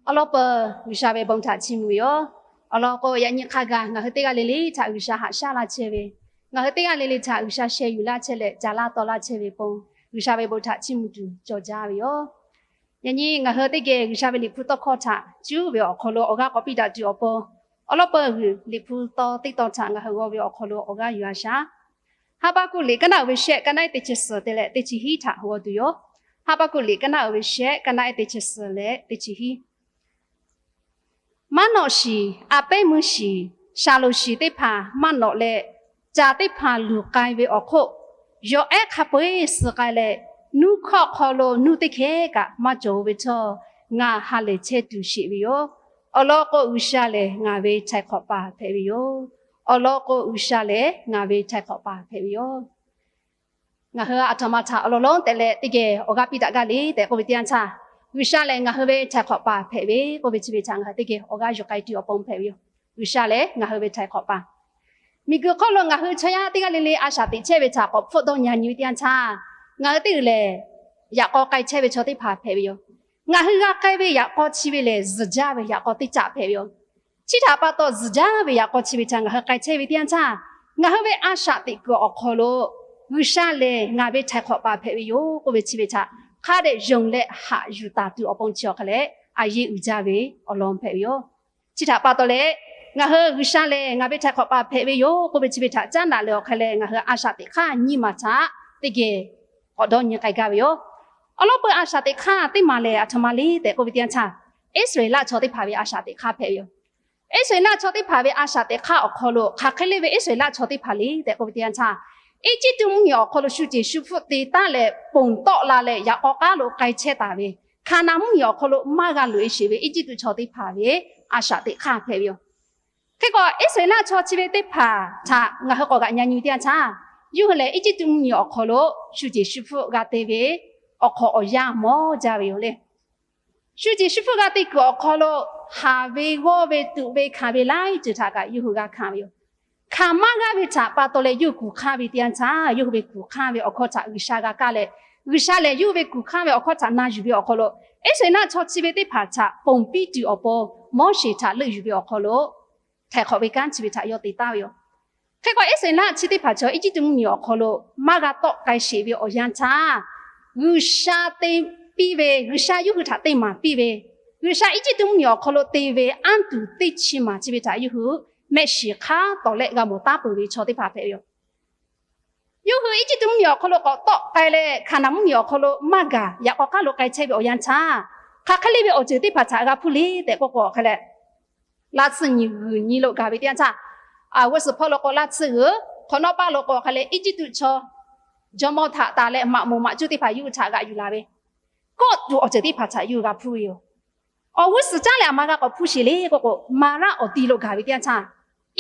Awˬ lawn peuˬ, G'uiˬsha ve bon htaꞈ chiˇ mvuh ve yoˬ. Awˬ lawn k'o, yaꞈ nyi hk'a gaˬ ngaˬ hui teˇ g'aˇ le le htaꞈ G'uiˬsha haꞈ shaˉ laˇ chehˇ ve, ngaˬ hui teˇ g'aˇ le le htaꞈ G'uiˬsha sheh yuˬ laˇ chehˇ leh, ca laˇ taw laˇ chehˇ ve pon, G'uiˬsha ve bon htaꞈ chiˇ mvuh tuˬ cawˬ jaˇ ve yoˬ. Yaꞈ nyi ngaˬ hui teˇ geh G'uiˬsha ve Liꞈ hpu tawˇ hkawˇ htaꞈ cuˉ ve awˬ hk'aw lo awˬ g'aˇ k'awꞈ piˇ daꞈ tuˬ awˬ pon, awˬ lawn peuˬ Liꞈ hpu taw teˇ taw htaꞈ ngaˬ hui g'aw ve awˬ hk'aw lo awˬ g'aˇ yuˬ a shaˍ. Haˉ paˆ kuˆ liꞈ kaˉ naˆ uiˍ ve shehˆ, kaˉ naˆ ehˉ teˇ chi suhˍ te leh teˇ chi hiˉ htaꞈ g'aw tuˬ yoˬ. Haˉ paˆ kuˆ liꞈ kaˉ naˆ uiˍ ve shehˆ, kaˉ naˆ ehˉ teˇ chi suhˍ leh teˇ chi hiˉ. Maˉ nawꞈ shiˍ, a pehˉ meuˇ shiˍ, shaˍlonˍ shiˍ teˇ hpaˍ maˇ nawꞈ leh, caˬ teˇ hpaˍ luˬ k'ai ve awˬ hk'oˆ, yawˬ ehˉ hk'a peu-eˬ suh k'ai leh, nuˇ hkawˇ hk'aw lo nuˇ teˇ hkehˉ kaꞈ maˇ cawˬ ve htawˇ, ngaˬ ha lehˬ chehˇ tuˬ sheˍ ve yoˬ. Awˬ lawn k'o, G'uiˬsha lehˬ ngaˬ ve htaiˍ hk'awꞈ paˍ hpehꞈ ve yoˬ. Awˬ lawn k'o, G'uiˬsha lehˬ ngaˬ ve htaiˍ hk'awꞈ paˍ hpehꞈ ve yoˬ. Ngaˬ hui aˬ htoꞈ ma htaꞈ awˬ lawn lonˉ tehꞈ leh teˇ geh awˬ g'aˇ piˇ daꞈ gaˇ le tehꞈ k'oˆ ve teˇ yanˇ htaˇ, G'uiˬsha lehˬ ngaˬ hui ve htaiˍ hk'awꞈ paˍ hpehꞈ ve k'oˆ ve chi ve htaꞈ ngaˬ hui teˇ geh awˬ g'aˇ yuˬ k'ai tuˬ awˬ pon hpehꞈ ve yoˬ. G'uiˬsha lehˬ ngaˬ hui ve htaiˍ hk'awꞈ paˍ. Miˬguiˬ hk'oˆ lo ngaˬ hui chaw yaˇ teˇ g'aˇ le le a shaꞈ teꞈ chehˇ ve htaꞈ k'awꞈ hpfuhˆ dawˇ nyi nyi ve teˇ yanˇ htaˇ, ngaˬ hui teˇ g'uiˬ lehˬ yaꞈ k'aw k'ai chehˇ ve chaw teˇ hpaˍ hpehꞈ ve yoˬ. Ngaˬ hui g'a k'ai ve yaꞈ k'aw chi ve lehˬ, zuhˬ jaˇ ve yaꞈ k'aw teˇ caꞈ hpehꞈ ve yoˬ. Chi htaꞈ pa taw, zuhˬ jaˇ ve yaꞈ k'aw chi ve htaꞈ ngaˬ hui k'ai chehˇ ve teˇ yanˇ htaˇ, ngaˬ hui ve a shaꞈ teꞈ kuiˬ awˬ hk'aw lo G'uiˬsha lehˬ ngaˬ ve htaiˍ hk'awꞈ paˍ hpehꞈ ve yoˬ k'oˆ ve chi ve htaꞈ hk'a dehꞈ yonˍ leh haꞈ yuˬ taˍ tuˬ awˬ pon chi awˬ hk'a leh, a yeˇ uiˍ jaˇ ve awˬ lawn hpehꞈ ve yoˬ. Chi htaꞈ pa taw leh, ngaˬ hui G'uiˬsha lehˬ ngaˬ ve htaiˍ hk'awꞈ paˍ hpehꞈ ve yoˬ k'oˆ ve chi ve htaꞈ caˉ daꞈ leh awˬ hk'a leh, ngaˬ hui a shaꞈ teꞈ hk'aˇ nyiˇ maˬ htaꞈ teˇ geh k'awꞈ dawˇ nyi k'ai gaˇ ve yoˬ. Awˬ lawn peuˬ a shaꞈ teꞈ hk'aˇ teˇ maˬ lehˬ aˬ htoꞈ ma le tehꞈ k'oˆ ve teˇ yanˇ htaˇ, Iˉsaˍreˍlaˆ chaw teˇ hpaˍ ve a shaꞈ teꞈ hk'aˇ hpehꞈ ve yoˬ. Iˉsaˍreˍlaˆ chaw teˇ hpaˍ ve a shaꞈ teꞈ hk'aˇ awˬ hk'aw lo hk'aˬ hk'e le ve Iˉsaˍreˍlaˆ chaw teˇ hpaˍ le tehꞈ k'oˆ ve teˇ yanˇ htaˇ, Eˇjiˇtuꞈ mvuhˇmiˬ awˬ hk'aw lo shu ceˬ shu hpfuhˆ te taˉ leh ponˬ tawˆ la leh yaꞈ k'aw k'aˉ lo k'ai chehˇ taˍ ve, Hkaˍnanˍ mvuhˇmiˬ awˬ hk'aw lo maˇ g'a loꞈ-e sheˍ ve Eˇjiˇtuꞈ chaw teˇ hpaˍ ve a shaꞈ teꞈ hk'aˇ hpehꞈ ve yoˬ. Hk'e k'o, Iˉsaˍreˍlaˆ chaw chi ve teˇ hpaˍ htaꞈ ngaˬ hui k'awꞈ g'aꞈ nyi nyi ve teˇ yanˇ htaˇ, yawˇ hui lehˬ Eˇjiˇtuꞈ mvuhˇmiˬ awˬ hk'aw lo shu ceˬ shu hpfuhˆ g'a te ve awˬ hk'awꞈ awˬ yanˇ mawˇ jaˇ ve yoˬ le. Shu ceˬ shu hpfuhˆ g'a te kuiˬ awˬ hk'aw lo, haˍ ve, g'awˇ ve, tuꞈ ve, hkanˍ ve laiˉ ceuˬ htaꞈ kaꞈ yawˇ hui g'a hkanˍ ve yoˬ. Hkanˍ maˇ g'aˇ ve htaꞈ pa taw leh yawˇ hui kuˬ hk'anˇ ve teˇ yanˇ htaˇ, yawˇ hui ve kuˬ hk'anˇ ve awˬ hkawˇ htaꞈ G'uiˬsha g'a kaˇ leh, G'uiˬsha lehˬ yawˇ hui ve kuˬ hk'anˇ ve awˬ hkawˇ htaꞈ na yuˬ ve awˬ hk'aw lo, Iˉsaˍreˍlaˆ chaw chi ve teˇ hpaˍ htaꞈ ponˬ piˇ tuˬ awˬ pon Moˉseˍ htaꞈ leuˆ yuˬ ve awˬ hk'aw lo, htaiˍ hk'awꞈ ve kanˉ chi ve htaꞈ yawˇ te taˍ ve yoˬ. Hk'e k'o, Iˉsaˍreˍlaˆ chi teˇ hpaˍ chaw Eˇjiˇtuꞈ mvuhˇmiˬ awˬ hk'aw lo maˇ g'a tawˆ k'ai sheˍ ve awˬ yanˇ htaˇ, G'uiˬsha te piˇ ve, G'uiˬsha yawˇ hui htaꞈ te maˍ piˇ ve, G'uiˬsha Eˇjiˇtuꞈ mvuhˇmiˬ awˬ hk'aw lo te ve anˇ tuˬ teˇ chi maˬ chi ve htaꞈ yawˇ hui mehˆ shiˍ hk'aˉ tawˍ leh g'a mawˬ taˉ peuˬ ve chaw teˇ hpaˍ hpehꞈ ve yoˬ. Yawˇ hui Eˇjiˇtuꞈ mvuhˇmiˬ awˬ hk'aw lo k'awꞈ tawˆ k'ai leh, Hkaˍnanˍ mvuhˇmiˬ awˬ hk'aw lo maˇ gaˬ yaꞈ k'aw k'aˉ lo k'ai chehˇ ve awˬ yanˇ htaˇ, hk'aˬ hk'e le ve awˬ ceuˬ teˇ hpaˍ htaꞈ g'a hpuˇ le tehꞈ k'oˆ k'o hk'a leh, laˇ tsuhˇ nyi g'uiˬ nyi lo gaˬ ve teˇ yanˇ htaˇ, g'uˇ suhˍ hpawˇ lo k'o laˇ tsuhˇ g'uiˬ, hk'awꞈ nawˉ paˇ lo k'o hk'a leh Eˇjiˇtuꞈ chaw jawˇmawˇ htaꞈ taˍ leh maꞈ moˍ maꞈ cuˇ teˇ hpaˍ yawˇ hui htaꞈ g'aꞈ yuˬ la ve, kawˆ tuˬ awˬ ceuˬ teˇ hpaˍ htaꞈ yawˇ hui g'a hpuˇ ve yoˬ. Awˬ g'uˇ suhˍ caˉ leh aˬ ma g'a k'awꞈ hpuˇ sheˍ le k'oˆ k'o, Maˍraˆ awˬ ti lo gaˬ ve teˇ yanˇ htaˇ,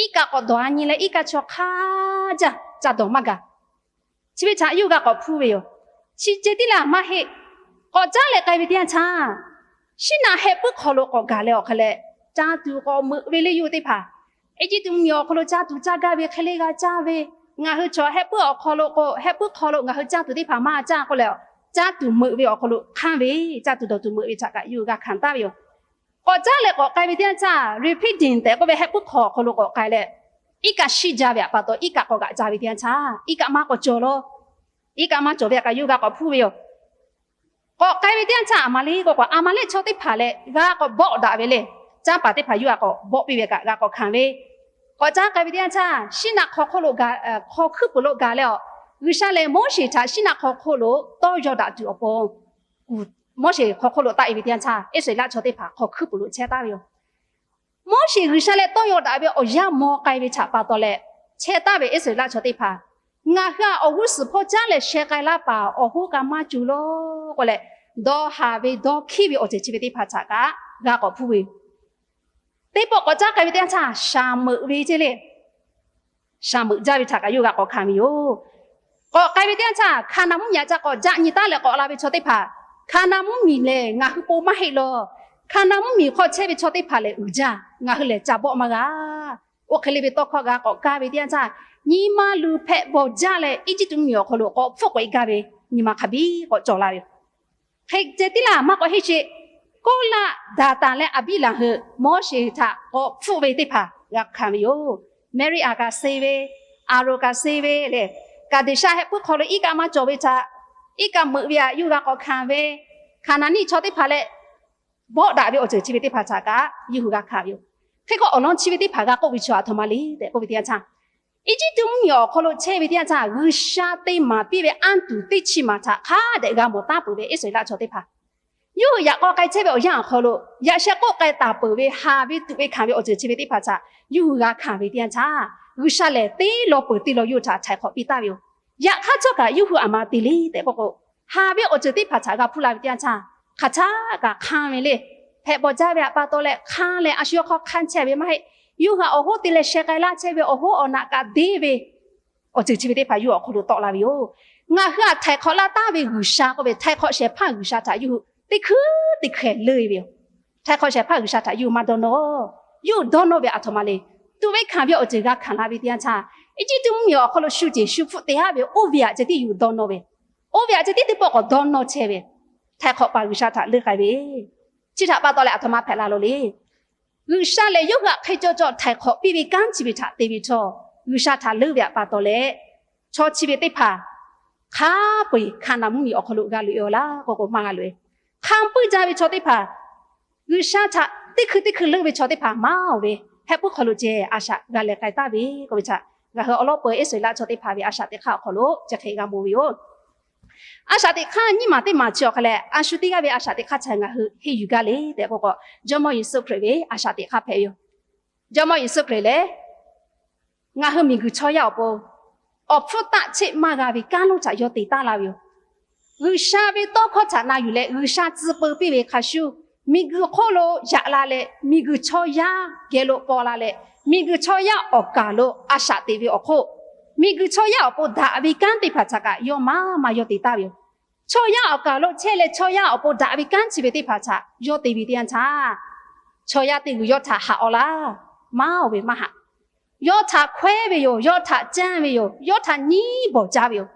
iˉ kaˆ k'awꞈ dawˬ a nyi leh iˉ kaˆ chaw hk'a jaˇ ca dawˬ maˇ gaˬ. Chi ve htaꞈ yawˇ hui g'a k'awꞈ hpuˇ ve yoˬ. Chi ceh tiˉ laˇ maˇ heˆ. K'awꞈ caˉ leh k'ai ve teˇ yanˇ htaˇ, Siˉnaˆ heh puiˉ hk'aw lo k'awꞈ gaˬ leh awˬ hk'a leh, caˇ tuˬ k'awꞈ meuꞈ ve le yawˇ hui teˇ hpaˍ. Eˇjiˇtuꞈ mvuhˇmiˬ awˬ hk'aw lo caˇ tuˬ caˇ gaˇ ve hk'e le g'a caˇ ve, ngaˬ hui chaw heh puiˉ awˬ hk'aw lo k'o, heh puiˉ hk'aw lo ngaˬ hui caˇ tuˬ teˇ hpaˍ maˇ caˇ k'oˆ leh, caˇ tuˬ meuꞈ ve awˬ hk'aw lo hk'anˇ ve, caˇ tuˬ dawˬ tuˬ meuꞈ ve htaꞈ kaꞈ yawˇ hui g'a hkanˍ taˍ ve yoˬ. K'awꞈ caˉ leh k'awꞈ k'ai ve teˇ yanˇ htaˇ, Reˍhpiˇdiˆ tehꞈ k'oˆ ve heh puiˉ hk'aw awˬ hk'aw lo k'awꞈ k'ai leh, iˉ kaˆ shiˉ jaˇ ve pa taw iˉ kaˆ k'awꞈ g'aꞈ ca ve teˇ yanˇ htaˇ, iˉ kaˆ maˇ k'awꞈ cawˬ law. Iˉ kaˆ maˇ cawˬ ve htaꞈ kaꞈ yawˇ hui g'a k'awꞈ hpuˇ ve yoˬ. K'awꞈ k'ai ve teˇ yanˇ htaˇ, Aˍmaˍlehˆ k'o k'o, Aˍmaˍlehˆ chaw teˇ hpaˍ leh g'a k'awꞈ bawˆ daꞈ ve le. Canˇ paˍ teˇ hpaˍ yawˇ hui g'a k'awꞈ bawˆ piˇ ve kaꞈ g'a k'awꞈ hkanˍ ve. K'awꞈ caˉ k'ai ve teˇ yanˇ htaˇ, Siˉnaˆ hk'aw hk'oˆ lo, hk'aw hkuiˉ puiˍ lo gaˬ leh awˬ, G'uiˬsha lehˬ Moˉseˍ htaꞈ Siˉnaˆ hk'aw hk'oˆ lo tawˇ yaw daꞈ tuˬ awˬ pon, Moˉseˍ hk'aw hk'oˆ lo taˆ-e ve teˇ yanˇ htaˇ, Iˉsaˍreˍlaˆ chaw teˇ hpaˍ hk'aw hkuiˉ puiˍ lo chehˇ taˍ ve yoˬ. Moˉseˍ G'uiˬsha leh tawˇ yaw daꞈ ve awˬ yanˇ maw k'ai ve htaꞈ pa taw leh, chehˇ taˍ ve Iˉsaˍreˍlaˆ chaw teˇ hpaˍ, ngaˬ hui-a awˬ g'uˇ suhˍ hpawˇ caˉ leh sheh k'ai laˇ paˍ awˬ hoˉ kaꞈ maˇ cawˬ law k'oˆ leh, dawˇ haˍ ve dawˇ hkiˉ ve awˬ ceuˬ chi ve teˇ hpaˍ htaꞈ kaꞈ g'a k'awꞈ hpuˇ ve yoˬ. Teˇ pawˆ k'awꞈ caˉ k'ai ve teˇ yanˇ htaˇ, shaˍ meuꞈ ve ceˇ le. Shaˍ meuꞈ jaˇ ve htaꞈ kaꞈ yawˇ hui g'a k'awꞈ hkanˍ ve yoˬ. K'awꞈ k'ai ve teˇ yanˇ htaˇ, Hkaˍnanˍ mvuhˇmiˬ aꞈ ca k'awꞈ jaˆ nyi taˉ leh k'awꞈ la ve chaw teˇ hpaˍ, Hkaˍnanˍ mvuhˇmiˬ lehˬ ngaˬ hui po maˇ heˆ law. Hkaˍnanˍ mvuhˇmiˬ hk'aw chehˇ ve chaw teˇ hpaˍ lehˬ uiˍ jaˇ, ngaˬ hui lehˬ ca bawˆ maˇ g'a. Oˇ hk'e le ve tawˇ hkawˇ g'a k'awꞈ kaˇ ve teˇ yanˇ htaˇ, nyi ma luˬ hpehꞈ bawˬ jaˇ leh Eˇjiˇtuꞈ mvuhˇmiˬ awˬ hk'aw lo k'awꞈ hpfuhˆ k'awꞈ-e gaˇ ve nyi ma hk'a biˇ k'awꞈ cawˬ la ve yoˬ. Hk'e ceh tiˉ laˇ maˇ k'awꞈ heˆ sheˍ. Koˉlaˆ, Daˍtanˍ leh Aˍbiˇlaˍheuꞈ, Moˉseˍ htaꞈ k'awꞈ hpfuhˆ ve teˇ hpaˍ g'a hkanˍ ve yoˬ. Meriˆaˍ kaꞈ suh ve, Aˍronˍ kaꞈ suh ve leh, Kaˍdeˍsaˆ hehˆ puiˉ hk'aw lo iˉ kaˆ maˇ cawˬ ve htaꞈ iˉ kaˆ meuꞈ ve htaꞈ yawˇ hui g'a k'awꞈ hkanˍ ve, Hkaˍnanˍniˆ chaw teˇ hpaˍ leh bawˆ daꞈ ve awˬ ceuˬ chi ve teˇ hpaˍ htaꞈ kaꞈ yawˇ hui g'a hkanˍ ve yoˬ. Hk'e k'o, awˬ lawn chi ve teˇ hpaˍ g'a k'oˆ ve chaw aˬ htoꞈ ma le tehꞈ k'oˆ ve teˇ yanˇ htaˇ, Eˇjiˇtuꞈ mvuhˇmiˬ awˬ hk'aw lo chehˇ ve teˇ yanˇ htaˇ, G'uiˬsha te maˍ piˇ ve anˇ tuˬ teˇ chi maˬ htaꞈ hk'a dehꞈ g'a mawˬ taˉ peuˬ ve Iˉsaˍreˍlaˆ chaw teˇ hpaˍ, yawˇ hui yaꞈ k'aw k'ai chehˇ ve awˬ yanˇ awˬ hk'aw lo yaꞈ sheh k'oˆ k'ai taˍ peuˬ ve, haˍ ve tuꞈ ve hkanˍ ve awˬ ceuˬ chi ve teˇ hpaˍ htaꞈ yawˇ hui g'a hkanˍ ve teˇ yanˇ htaˇ, G'uiˬsha lehˬ teˇ law peuˬ teˇ law yawˇ hui htaꞈ htaiˍ hk'awꞈ piˇ taˍ ve yoˬ. Yaꞈ hk'aˇ htawˇ kaꞈ yawˇ hui aˬ ma te le tehꞈ k'oˆ k'o, haˍ ve awˬ ceuˬ teˇ hpaˍ htaꞈ g'a hpuˇ la ve teˇ yanˇ htaˇ, hk'aˬ htaˇ kaꞈ hk'anˇ ve le. Hpehꞈ bawˬ jaˇ ve htaꞈ pa taw leh hk'anˇ leh a shu yawˇ hk'aw hk'anˇ chehˇ ve maˇ heˆ. Yawˇ hui awˬ hoˉ te leh sheh k'ai laˇ chehˇ ve awˬ hoˉ awˬ naꞈ kaꞈ deˇ ve awˬ ceuˬ chi ve teˇ hpaˍ yawˇ hui awˬ hk'aw lo tawˆ la ve yoˬ. Ngaˬ hui htaꞈ htaiˍ hk'awꞈ laˇ taˉ ve G'uiˬsha k'oˆ ve htaiˍ hk'awꞈ shehˍ hpaˇ G'uiˬsha htaꞈ yawˇ hui teˇ hkui teˇ hkeh leuˆ e ve yoˬ. Htaiˍ hk'awꞈ shehˍ hpaˇ G'uiˬsha htaꞈ yawˇ hui maˇ dawˇ nawˇ. Yawˇ hui dawˇ nawˇ ve aˬ htoꞈ ma le. Tuꞈ ve hkanˍ ve awˬ ceuˬ g'a hkanˍ la ve teˇ yanˇ htaˇ, Eˇjiˇtuꞈ mvuhˇmiˬ awˬ hk'aw lo shu ceˬ shu hpfuhˆ te haˉ ve oˇ ve htaꞈ ceh tiˉ yawˇ hui dawˇ nawˇ ve, oˇ ve htaꞈ ceh tiˉ teˇ pawˆ k'awꞈ dawˇ nawˇ chehˇ ve, htaiˍ hk'awꞈ paˍ G'uiˬsha htaꞈ leuˆ k'ai ve, chi htaꞈ pa taw leh aˬ htoꞈ ma hpehꞈ la lo le. G'uiˬsha lehˬ yawˇ hui htaꞈ hk'e caw caw htaiˍ hk'awꞈ piˇ ve kanˉ chi ve htaꞈ te ve htawˇ, G'uiˬsha htaꞈ leuˆ ve htaꞈ pa taw leh, chaw chi ve teˇ hpaˍ hk'a peu eˬ Hkaˍnanˍ mvuhˇmiˬ awˬ hk'aw lo g'a loꞈ e aˬ laˇ k'oˆ k'o maˇ g'a loꞈ e. Hk'a puiˇ jaˇ ve chaw teˇ hpaˍ, G'uiˬsha htaꞈ teˇ hkui teˇ hkui leuˆ ve chaw teˇ hpaˍ maˇ oˬ ve, hehˆ puiˉ hk'aw lo ceh a shaꞈ g'a leh k'ai taˍ ve k'oˆ ve htaꞈ ngaˬ hui awˬ lawn peuˬ Iˉsaˍreˍlaˆ chaw teˇ hpaˍ ve a shaꞈ teꞈ hk'aˇ awˬ hk'aw lo chi hk'e g'a mawˬ ve yoˬ. A shaꞈ teꞈ hk'aˇ nyiˇ maˬ teˇ maˬ chi awˬ hk'a leh, a shu teˇ g'aˇ ve a shaꞈ teꞈ hk'aˇ htaꞈ ngaˬ hui henˇ yuˬ gaˇ le tehꞈ k'oˆ k'o, Jawˇmawˇ Yeˍsuˆ Hkriꞈ ve a shaꞈ teꞈ hk'aˇ hpehꞈ ve yoˬ. Jawˇmawˇ Yeˍsuˆ Hkriꞈ lehˬ, ngaˬ hui miˬguiˬ chaw yaˇ awˬ pon awˬ hpfuhˇ taˆ cheˆ maˇ g'a ve kanˉ lonˉ htaꞈ yawˇ te taˉ la ve yoˬ. G'uiˬsha ve tawˇ hkawˇ htaꞈ na yuˬ leh G'uiˬsha tcuh peu piˇ ve hk'a shuˍ, miˬguiˬ hk'oˆ lo yaꞈ la leh miˬguiˬ chaw yaˇ geh lo paw la leh, miˬguiˬ chaw yaˇ awˬ kaˬ lo a shaꞈ teꞈ ve awˬ hk'oˆ, miˬguiˬ chaw yaˇ awˬ pon daꞈ ve kanˉ teˇ hpaˍ htaꞈ kaꞈ yawˇ maˇ maˇ yawˇ te taˍ ve yoˬ. Chaw yaˇ awˬ kaˬ lo chehˇ leh chaw yaˇ awˬ pon daꞈ ve kanˉ chi ve teˇ hpaˍ htaꞈ yawˇ te ve teˇ yanˇ htaˇ, chaw yaˇ teˇ g'uiˬ yawˇ htaꞈ haꞈ aw laˇ, maˇ oˬ ve maˇ haꞈ. Yawˇ htaꞈ hkawehˉ ve yoˬ. Yawˇ htaꞈ canˇ ve yoˬ. Yawˇ htaꞈ nyiˇ bawˬ jaˇ ve yoˬ.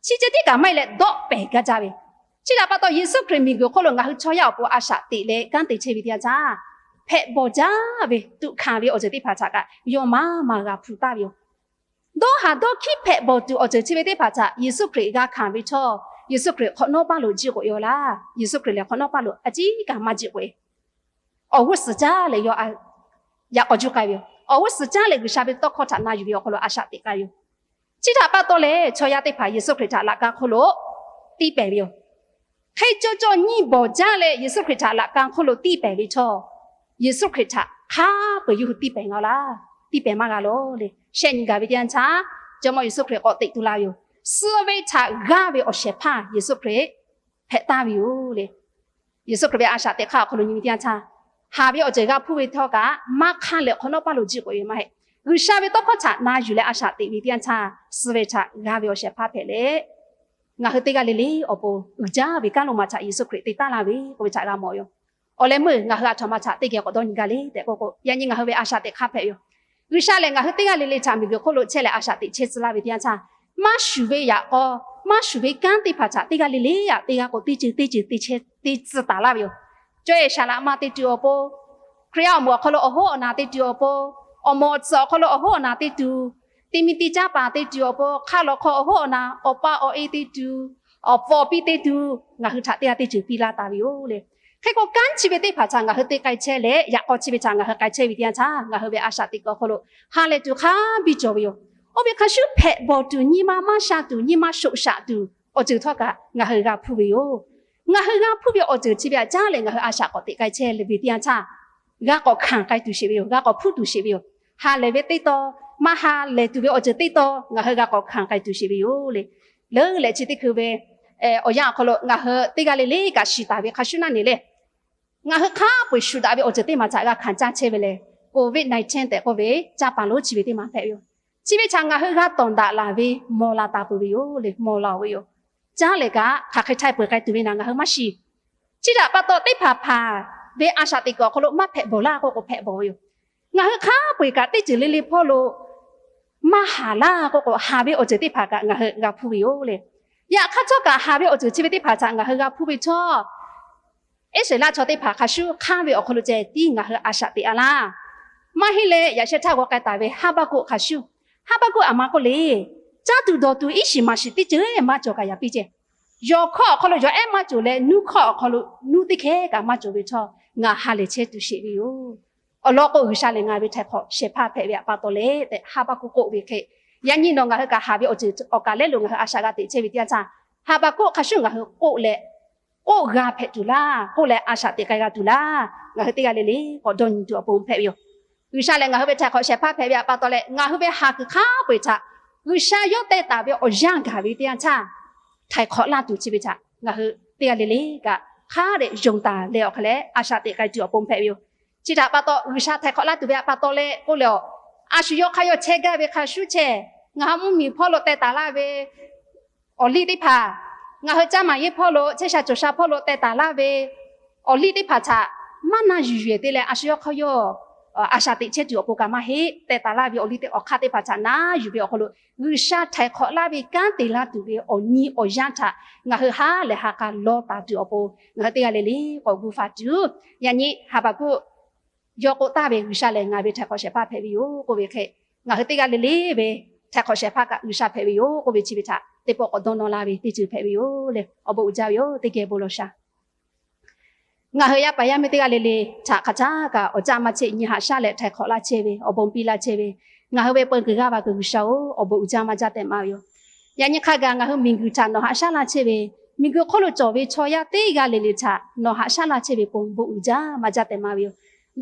Chi ceh tiˉ kaꞈ maˇ heˆ leh dawˆ pehˍ gaˇ jaˇ ve. Chi htaꞈ pa taw Yeˍsuˆ Hkriꞈ miˬguiˬ hk'oˆ lo ngaˬ hui chaw yaˇ awˬ pon a shaꞈ teꞈ leh kanˉ te chehˇ ve teˇ yanˇ htaˇ, hpehꞈ bawˬ jaˇ ve tuꞈ hkanˍ ve awˬ ceuˬ teˇ hpaˍ htaꞈ kaꞈ yawˇ maˇ maˇ g'a hpuˇ taˍ ve yoˬ. Dawˇ haˍ dawˇ hkiˉ hpehꞈ bawˬ tuˬ awˬ ceuˬ chi ve teˇ hpaˍ htaꞈ Yeˍsuˆ Hkriꞈ g'a hkanˍ ve htawˇ, Yeˍsuˆ Hkriꞈ hk'awꞈ nawˉ paˇ lo jiˆ k'oꞈ e aˬ laˇ. Yeˍsuˆ Hkriꞈ lehˬ hk'awꞈ nawˉ paˇ lo a ciˉ kaꞈ maˇ jiˆ k'oꞈ e. Awˬ g'uˇ suhˍ caˉ leh yawˇ yaꞈ k'aw juˇ k'ai ve yoˬ. Awˬ g'uˇ suhˍ caˉ leh G'uiˬsha ve tawˇ hkawˇ htaꞈ na yuˬ ve awˬ hk'aw lo a shaꞈ teꞈ k'ai ve yoˬ. Chi htaꞈ pa taw leh chaw yaˇ teˇ hpaˍ Yeˍsuˆ Hkriꞈ htaꞈ laꞈ ka hk'oˆ lo tiˇ pehˍ ve yoˬ. Hk'e caw caw nyiˇ bawˬ jaˇ leh Yeˍsuˆ Hkriꞈ htaꞈ laꞈ ka hk'oˆ lo tiˇ pehˍ ve htawˇ, Yeˍsuˆ Hkriꞈ htaꞈ hk'a peu eˬ yawˇ hui tiˇ pehˍ ngaˬ laˇ. Tiˇ pehˍ maˇ g'a laˬ le. Shehˆ nyi gaˬ ve teˇ yanˇ htaˇ, Jawˇmawˇ Yeˍsuˆ Hkriꞈ k'awꞈ teꞈ tu la ve yoˬ. Suh ve htaꞈ g'aˇ ve awˬ shehˍ hpaˇ Yeˍsuˆ Hkriꞈ hpehꞈ taˍ ve yoˬ le. Yeˍsuˆ Hkriꞈ ve a shaꞈ teꞈ hk'aˇ awˬ hk'aw lo nyi ve teˇ yanˇ htaˇ, haˍ ve awˬ ceuˬ g'a hpuˇ ve htawˇ kaꞈ maˇ hk'anˇ leh hk'awꞈ nawˉ paˇ lo jiˆ k'oꞈ e maˇ heˆ. G'uiˬsha ve tawˇ hkawˇ htaꞈ na yuˬ leh a shaꞈ teꞈ ve teˇ yanˇ htaˇ, suh ve htaꞈ g'aˇ ve awˬ shehˍ hpaˇ hpehꞈ leh, ngaˬ hui teˇ g'aˇ le le awˬ pon uiˍ jaˇ ve kanˉ lo ma htaꞈ Yeˍsuˆ Hkriꞈ te taˍ laˇ ve k'oˆ ve htaꞈ g'a mawˬ yoˬ. Awˬ leh meuˇ ngaˬ hui aˬ htoꞈ ma htaꞈ teˇ geh k'awꞈ dawˇ nyi gaˇ le tehꞈ k'oˆ k'o, yaꞈ nyi ngaˬ hui ve a shaꞈ teꞈ hk'aˇ hpehꞈ ve yoˬ. G'uiˬsha lehˬ ngaˬ hui teˇ g'aˇ le le htaꞈ miˬguiˬ hk'oˆ lo chehˇ leh a shaꞈ teꞈ chehˇ tcuh laˇ ve teˇ yanˇ htaˇ, maˇ shuˍ ve yaꞈ k'aw, maˇ shuˍ ve kanˉ teˇ hpaˍ htaꞈ teˇ g'aˇ le le aꞈ teˇ g'aˇ k'o teˇ ceuˬ teˇ ceuˬ te tcuh taˍ laˇ ve yoˬ. Cawˇ e saˍ laꞈ ma te tuˬ awˬ pon, Hkriꞈ yaˇ awˬ moˍ awˬ hk'aw lo awˬ hoˉ awˬ na te tuˬ awˬ pon, awˬ moˍ awˬ tcuhˍ awˬ hk'aw lo awˬ hoˉ awˬ na te tuˬ, teˇ miˇ teˇ caˉ paˍ te tuˬ awˬ pon, hk'aˇ lawˬ hk'aw awˬ hoˉ awˬ na, awˬ pa awˬ e te tuˬ, awˬ pfuhˇ awˬ piˇ te tuˬ, ngaˬ hui htaꞈ teˇ g'aˇ teˇ ceuˬ piˇ laˇ taˍ ve yoˬ le. Hk'e k'o kanˉ chi ve teˇ hpaˍ htaꞈ ngaˬ hui te k'ai chehˇ leh, yaꞈ k'aw chi ve htaꞈ ngaˬ hui k'ai chehˇ ve teˇ yanˇ htaˇ, ngaˬ hui ve a shaꞈ teꞈ kuiˬ awˬ hk'aw lo ha lehˬ tuˬ hk'a biˇ cawˬ ve yoˬ. Oˇ ve hk'a shuˍ hpehꞈ bawˬ tuˬ, nyi ma maˇ sha tuˬ, nyi ma shoꞈ shaꞈ tuˬ awˬ ceuˬ htawˇ kaꞈ ngaˬ hui g'a hpuˇ ve yoˬ. Ngaˬ hui g'a hpuˇ ve awˬ ceuˬ chi ve htaꞈ caˉ leh ngaˬ hui a shaꞈ k'awꞈ teꞈ k'ai chehˇ ve teˇ yanˇ htaˇ, g'a k'awꞈ hkanˍ k'ai tuˬ sheˍ ve yoˬ. G'a k'awꞈ hpuˇ tuˬ sheˍ ve yoˬ. Ha lehˬ ve teˇ taw, maˇ ha lehˬ tuˬ ve awˬ ceuˬ teˇ taw ngaˬ hui g'a k'awꞈ hkanˍ k'ai tuˬ sheˍ ve yoˬ le. Leuˉ leh chi teˇ hkui ve awˬ yanˇ awˬ hk'aw lo ngaˬ hui teˇ g'aˇ le le kaꞈ shiˍ taˍ ve hk'a shuˍ naˆ ne le, ngaˬ hui hk'a peu eˬ shuˍ daꞈ ve awˬ ceuˬ teˇ maˬ htaꞈ g'a hkanˍ caˇ chehˇ ve lehˬ, COVID nineteen tehꞈ k'oˆ ve caˇ paˍ lonˉ chi ve teˇ maˬ hpehꞈ ve yoˬ. Chi ve htaꞈ ngaˬ hui g'a tawˍ daꞈ laˬ ve mawˬ la taˍ peuˬ ve yoˬ le, mawˬ la ve yoˬ. Caˉ leh kaꞈ hk'aˬ hk'e htaiˍ peuˬ k'ai tuˬ ve naˬ ngaˬ hui maˇ shiˍ. Chi htaꞈ pa taw teˇ hpaˍ hpaˍ ve a shaꞈ teꞈ kuiˬ awˬ hk'aw lo maˇ hpehꞈ bawˬ laˇ k'oˆ k'o hpehꞈ bawˬ ve yoˬ. Ngaˬ hui hk'a peu eˬ kaꞈ teˇ ceuˬ le le hpawˇ lo maˇ haˍ laˇ k'oˆ k'o, haˍ ve awˬ ceuˬ teˇ hpaˍ kaꞈ ngaˬ hui g'a hpuˇ ve yoˬ le. Yaꞈ hk'aˇ htawˇ kaꞈ haˍ ve awˬ ceuˬ chi ve teˇ hpaˍ htaꞈ ngaˬ hui g'a hpuˇ ve htawˇ, Iˉsaˍreˍlaˆ chaw teˇ hpaˍ hk'a shuˍ hk'anˇ ve awˬ hk'aw lo ceh tiˉ ngaˬ hui a shaꞈ teꞈ a laˇ. Maˇ heˆ leh yaꞈ sheh htaˇ g'aw k'ai taˍ ve Haˍbaˍkoˆ hk'a shuˍ, Haˍbaˍkoˆ aˬ ma k'oˆ le, caˇ tuˬ dawˬ tuˬ iˉ shiˍ maˍ shiˍ teˇ ceuˬ maˇ cawˬ kaꞈ yaꞈ piˇ ceh, yawˬ hkawˇ awˬ hk'aw lo yawˬ ehˉ maˇ cawˬ leh nuˇ hkawˇ awˬ hk'aw lo nuˇ teˇ hkehˉ kaꞈ maˇ cawˬ ve htawˇ ngaˬ ha lehˬ chehˇ tuˬ sheˍ ve yoˬ. Awˬ lawn k'o, G'uiˬsha lehˬ ngaˬ ve htaiˍ hk'awꞈ shehˍ hpaˇ hpehꞈ ve pa taw leh tehꞈ Haˍbaˍkoˆ k'oˆ ve hk'e, yaꞈ nyi nawˬ ngaˬ hui kaꞈ haˍ ve awˬ ceuˬ awˬ kaˬ lehˉ lo ngaˬ hui a shaꞈ g'a teꞈ chehˇ ve teˇ yanˇ htaˇ, Haˍbaˍkoˆ hk'a shuˍ ngaˬ hui k'oˆ leh, k'oˆ g'a hpehꞈ tuˬ laˇ, k'oˆ leh a shaꞈ teꞈ k'ai g'a tuˬ laˇ, ngaˬ hui teˇ g'aˇ le le k'awꞈ dawˇ nyi tuˬ awˬ pon hpehꞈ ve yoˬ. G'uiˬsha lehˬ ngaˬ hui ve htaiˍ hk'awꞈ shehˍ hpaˇ hpehꞈ ve pa taw leh, ngaˬ hui ve haˍ kuiˬ hk'a peu-eˬ htaꞈ G'uiˬsha yawˇ teh taˍ ve awˬ yanˇ gaˬ ve teˇ yanˇ htaˇ, htaiˍ hk'awꞈ laˇ tuˬ chi ve htaꞈ ngaˬ hui teˇ g'aˇ le le kaꞈ hk'a dehꞈ yonˍ taˍ leh awˬ hk'a leh a shaꞈ teꞈ k'ai tuˬ awˬ pon hpehꞈ ve yoˬ. Chi htaꞈ pa taw, G'uiˬsha htaiˍ hk'awꞈ laˇ tuˬ ve pa taw leh k'oˆ leh, a shu yawˇ hk'aˇ yawˇ chehˇ gaˇ ve hk'a shuˍ chehˇ, ngaˬ hui mvuhˇmiˬ hpawˇ lo teh taˍ laˇ ve awˬ liˇ teˇ hpaˍ, ngaˬ hui caˇ maˍ yeˇ hpawˇ lo, chehˇ sha cawˬ sha hpawˇ lo teh taˍ laˇ ve awˬ liˇ teˇ hpaˍ htaꞈ maˇ na yuˬ yuˬ-e te leh, a shu yawˇ hk'aˇ yawˇ a shaꞈ teꞈ chehˇ tuˬ awˬ pon kaꞈ maˇ heˆ. Teh taˍ laˇ ve awˬ liˇ teˇ awˬ hk'aˇ teˇ hpaˍ htaꞈ na yuˬ ve awˬ hk'aw lo, G'uiˬsha htaiˍ hk'awꞈ laˇ ve kanˉ te laˇ tuˬ ve awˬ nyi awˬ yanˇ htaꞈ ngaˬ hui ha lehˬ ha k'a law taˍ tuˬ awˬ pon ngaˬ hui teˇ g'aˇ le le k'awꞈ gu faˍ tuˬ. Yaꞈ nyi Haˍbaˍkoˆ yawˇ k'oˆ taˍ ve, G'uiˬsha lehˬ ngaˬ ve htaiˍ hk'awꞈ shehˍ hpaˇ hpehꞈ ve yoˬ k'oˆ ve hk'e, ngaˬ hui teˇ g'aˇ le le ve htaiˍ hk'awꞈ shehˍ hpaˇ kaꞈ G'uiˬsha hpehꞈ ve yoˬ k'oˆ ve chi ve htaꞈ teˇ pawˆ k'awꞈ dawˇ nawˇ laˇ ve teˇ ceuˬ hpehꞈ ve yoˬ le. Awˬ bon uiˍ jaˇ ve yoˬ. Teˇ geh bon lawˬ shaˍ. Ngaˬ hui yaˇ paˍ yaˇ miˇ teˇ g'aˇ le le htaꞈ hk'aˬ htaˇ kaꞈ awˬ caˇ maˇ chehˇ nyi haꞈ shaˉ leh htaiˍ hk'awꞈ laˇ chehˇ ve, awˬ bon piˇ laˇ chehˇ ve, ngaˬ hui ve peu kuiˬ g'aˇ va kuiˬ G'uiˬsha-oˬ, awˬ bon uiˍ jaˇ maˇ jaˇ tehꞈ maˇ ve yoˬ. Yaꞈ nyi hk'a gaˬ ngaˬ hui miˬguiˬ htaꞈ nawˬ haꞈ shaˉ laˇ chehˇ ve, miˬguiˬ hk'oˆ lo cawˬ ve chaw yaˇ teˇ g'aˇ le le htaꞈ nawˬ haꞈ shaˉ laˇ chehˇ ve pon bon uiˍ jaˇ maˇ jaˇ tehꞈ maˇ ve yoˬ.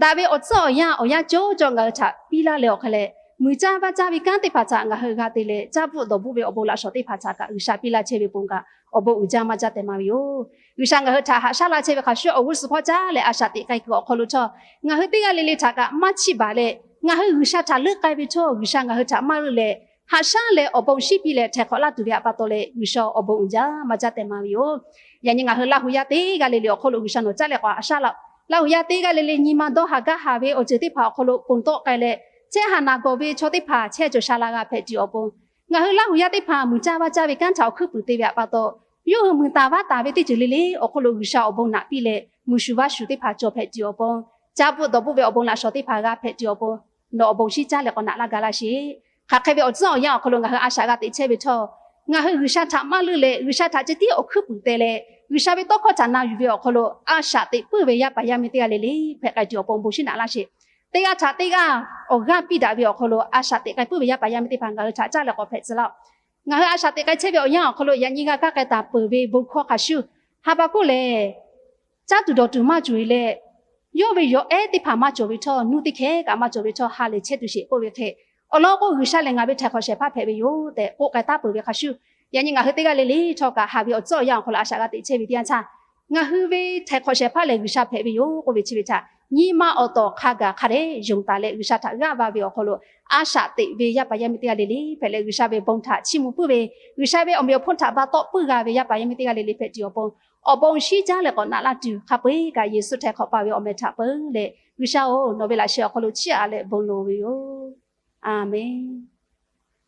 Daꞈ ve awˬ tcuhˉ awˬ yanˇ awˬ yanˇ cawˇ cawˇ ngaˬ hui htaꞈ piˇ laˇ leh awˬ hk'a leh, muiˬ caˇ vaˇ caˇ ve kanˉ teˇ hpaˍ htaꞈ ngaˬ hui g'a te leh, caˇ bvuhˆ dawˬ bvuhˆ ve awˬ bon laꞈ shawˍ teˇ hpaˍ htaꞈ kaꞈ G'uiˬsha piˇ laˇ chehˇ ve pon kaꞈ awˬ bon uiˍ jaˇ maˇ jaˇ tehꞈ maˇ ve yoˬ. G'uiˬsha ngaˬ hui htaꞈ haꞈ shaˉ laˇ chehˇ ve hk'a shuˍ awˬ g'uˇ suhˍ hpawˇ caˉ leh a shaꞈ teꞈ k'ai kuiˬ awˬ hk'aw lo htawˇ, ngaˬ hui teˇ g'aˇ le le htaꞈ kaꞈ maˇ chiˇ baˬ leh, ngaˬ hui G'uiˬsha htaꞈ leuˆ k'ai ve htawˇ G'uiˬsha ngaˬ hui htaꞈ maˇ leuˆ leh, haꞈ shaˉ leh awˬ bon shiˉ piˇ leh htaiˍ hk'awꞈ laˇ tuˬ ve pa taw leh G'uiˬsha awˬ bon uiˍ jaˇ maˇ jaˇ tehꞈ maˇ ve yoˬ. Yaꞈ nyi ngaˬ hui Laˇ hu yaˇ teˇ g'aˇ le le awˬ hk'aw lo G'uiˬsha nawˬ caˉ leh k'awꞈ haꞈ shaˉ laˇ-oˆ. Laˇ hu yaˇ teˇ g'aˇ le le nyi ma dawˇ haˍ gaˇ haˍ ve awˬ ceuˬ teˇ hpaˍ awˬ hk'aw lo ponˬ tawˆ k'ai leh, chehˇ haˍ naˬ gawˬ ve chaw teˇ hpaˍ chehˇ cawˬ sha la g'a hpehꞈ tuˬ awˬ pon, ngaˬ hui Laˇ hu yaˇ teˇ hpaˍ muiˬ caˇ vaˇ caˇ ve kanˉ htaꞈ awˬ hkuiˉ puiˍ te ve pa taw, yawˇ hui muiˬ taˍ vaˇ taˍ ve teˇ ceuˬ le le awˬ hk'aw lo G'uiˬsha awˬ bon naꞈ piˇ leh muiˬ shuˍ vaˇ shuˍ teˇ hpaˍ cawˬ hpehꞈ tuˬ awˬ pon, caˇ bvuhˆ dawˬ bvuhˆ ve awˬ bon laꞈ shawˍ teˇ hpaˍ g'a hpehꞈ tuˬ awˬ pon, nawˬ awˬ bon shiˉ caˉ leh k'awꞈ naꞈ laˇ ga laˇ sheˍ. Hk'aˬ hk'e ve awˬ tcuhˉ awˬ yanˇ awˬ hk'aw lo ngaˬ hui a shaꞈ g'a teꞈ chehˇ ve htawˇ, ngaˬ hui G'uiˬsha htaꞈ maˇ leuˆ leh G'uiˬsha htaꞈ ceh tiˉ awˬ hkuiˉ puiˍ te leh, G'uiˬsha ve tawˇ hkawˇ htaꞈ na yuˬ ve awˬ hk'aw lo a shaꞈ teꞈ puiˉ ve yaˇ paˍ yaˇ miˇ teˇ g'aˇ le le hpehꞈ k'ai tuˬ awˬ pon bon shiˉ naꞈ laˇ sheˍ. Teˇ g'aˇ htaꞈ teˇ g'aˇ awˬ g'aˇ piˇ daꞈ ve awˬ hk'aw lo a shaꞈ teꞈ k'ai puiˉ ve yaˇ paˍ yaˇ miˇ teˇ hpaˍ ngaˬ hui htaꞈ caˉ leh k'awꞈ hpehꞈ tcuh laˇ-oˆ. Ngaˬ hui a shaꞈ teꞈ k'ai chehˇ ve awˬ yanˇ awˬ hk'aw lo yaꞈ nyi g'a kaˇ k'ai taˍ peuˬ ve bon hkawˇ hk'a shuˍ, Haˍbaˍkoˆ lehˬ caˇ tuˬ dawˬ tuˬ maˇ cawˬ-e leh, yawˇ ve yawˬ ehˉ teˇ hpaˍ maˇ cawˬ ve htawˇ, nuˇ teˇ hkehˉ kaꞈ maˇ cawˬ ve htawˇ ha lehˬ chehˇ tuˬ sheˍ k'oˆ ve hk'e, awˬ lawn k'o G'uiˬsha lehˬ ngaˬ ve htaiˍ hk'awꞈ shehˍ hpaˇ hpehꞈ ve yoˬ tehꞈ k'oˆ k'ai taˉ peuˬ ve hk'a shuˍ, yaꞈ nyi ngaˬ hui teˇ g'aˇ le le htawˇ kaꞈ haꞈ ve awˬ tcuhˉ awˬ yanˇ awˬ hk'aw lo a shaꞈ g'a teꞈ chehˇ ve teˇ yanˇ htaˇ, ngaˬ hui ve htaiˍ hk'awꞈ shehˍ hpaˇ lehˬ G'uiˬsha hpehꞈ ve yoˬ k'oˆ ve chi ve htaꞈ nyi ma awˬ tawˍ hk'a gaˬ hk'a dehꞈ yonˍ taˍ leh G'uiˬsha htaꞈ g'aˇ va ve awˬ hk'aw lo a shaꞈ teꞈ ve yaˇ paˍ yaˇ miˇ teˇ g'aˇ le le hpehꞈ leh, G'uiˬsha ve bon htaꞈ chiˇ mvuh puiˉ ve, G'uiˬsha ve awˬ meꞈ awˬ hponˇ htaꞈ ba tawˆ puiˉ g'a ve yaˇ paˍ yaˇ miˇ teˇ g'aˇ le le hpehꞈ tuˬ awˬ pon, awˬ bon shiˉ caˉ leh k'awꞈ naꞈ laˇ tuˬ hk'a peu-eˬ kaꞈ Yeˍsuˆ htaiˍ hk'awꞈ paˍ ve awˬ meh htaꞈ peuˬ leh, G'uiˬsha-oˬ, nawˬ ve laꞈ sheh awˬ hk'aw lo chiˇ aꞈ leh bon lawˬ ve yoˬ. A menˬ.